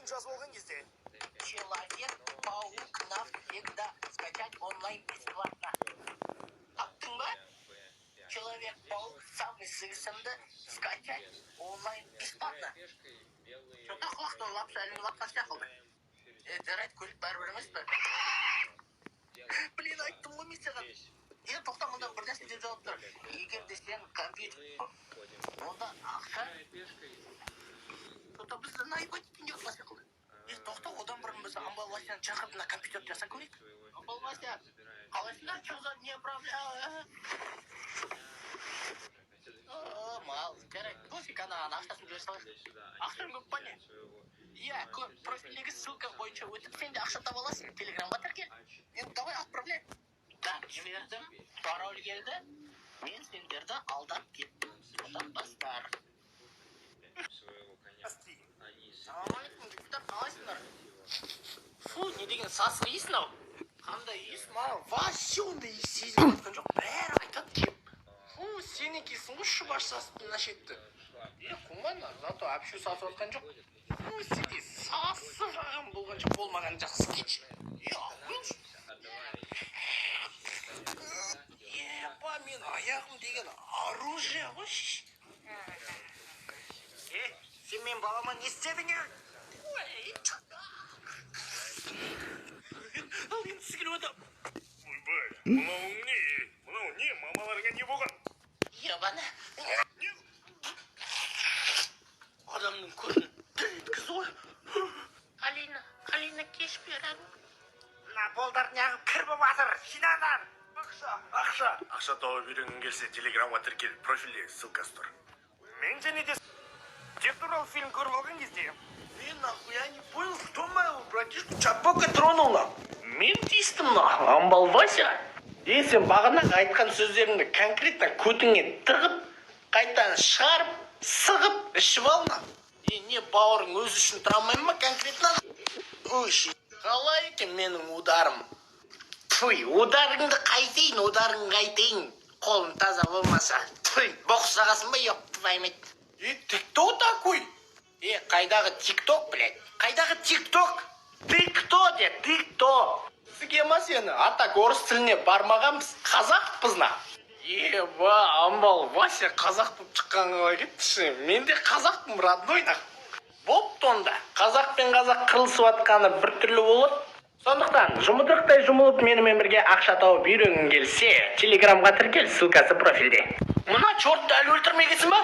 Жазып алған кезде Человек паук навсегда скачать онлайн бесплатно. Таптың ба? Человек паук самый сырсымды скачать онлайн бесплатно. Что-то құлақтан лапша ілініп жатқан сияқты. Е, жарайды, көлік бәрібір емес пе? Блин, айттым ғой мен саған. Е, тоқта, мында бір нәрсе деп жауап тұр. Егер де сен компьютер, онда ақша. Что-то бізді наебать етейін деп жатқан сияқты. Е, тоқта, одан бұрын біз Амбал Васяны шақырып, мына компьютерді жасап көрейік. Амбал Вася, қалайсыңдар? Что за не проблема? О, мал, жарайды, пофиг, ана ақшасын жібере салайық. Ақшаң көп па, не? Иә, көп. Профильдегі ссылка бойынша өтіп, сен де ақша таба аласың. Телеграмға тіркел. Енді давай, отправляй. Так, жібердім. Пароль келді. Мен сендерді алдап кеттім. Отақтастар. Ассалаумағалейкум, жігіттер, қалайсыңдар? Фу, не деген сасық иіс мынау? Қандай иіс? Маған вообще ондай иіс сезіліп жатқан жоқ. Бәрі айтады кеп. Фу, сен екенсің ғой шұбаш сасып мына шетті. Е, қумаңдар, зато әпшу сасып жатқан жоқ. Фу, сенде сасық ағам болған жоқ, болмаған жақсы, кетші. Е, охуел. Еба, мен аяғым деген оружие ғой. Е, сен менің балама не істедің, е? Ой, ал енді сігіліп отыр. Ойбай, мынауың не? Мынау не? Мамаларыңа не болған? Ебана. Не? Адамның көзін дір еткізді ғой. Алина, Алина, кеш беремін. Мына болдар неғып кір болып жатыр? Жинаңдар. Ақша, ақша. Ақша тауып үйренгің келсе, Телеграмға тіркел, профильдегі ссылкасы тұр. Мен және де Дед туралы фильм көріп алған кезде Мен нахуй, я не понял, кто моего братишку Чапока тронул на. Мен тиістім на, Амбал Вася. Е, сен бағанағы айтқан сөздеріңді конкретно көтіңе тығып, қайтадан шығарып, сығып, ішіп ал на. Е, не, бауырың өзі үшін тұра алмай ма конкретно? Өй, қалай екен менің ударым? Туй, ударыңды қайтейін, ударың қайтейін. Қолым таза болмаса. Туй, боқ жағасың ба, ёб твою мать. Е, ты кто такой? Е, қайдағы тикток, блядь? Қайдағы тикток? Ты кто, де? Ты кто? Сіге ма сені? А так орыс тіліне бармағанбыз, қазақпыз на. Еба, Амбал Вася қазақ болып шыққан қалай кетті? Мен де қазақпын, родной на. Бопты онда. Қазақ пен қазақ қырылысып жатқаны біртүрлі болады. Сондықтан жұмыдырықтай жұмылып, менімен бірге ақша тауып үйренгің келсе, Телеграмға тіркел, ссылкасы профильде. Мына чертті әлі өлтірмегенсің ба?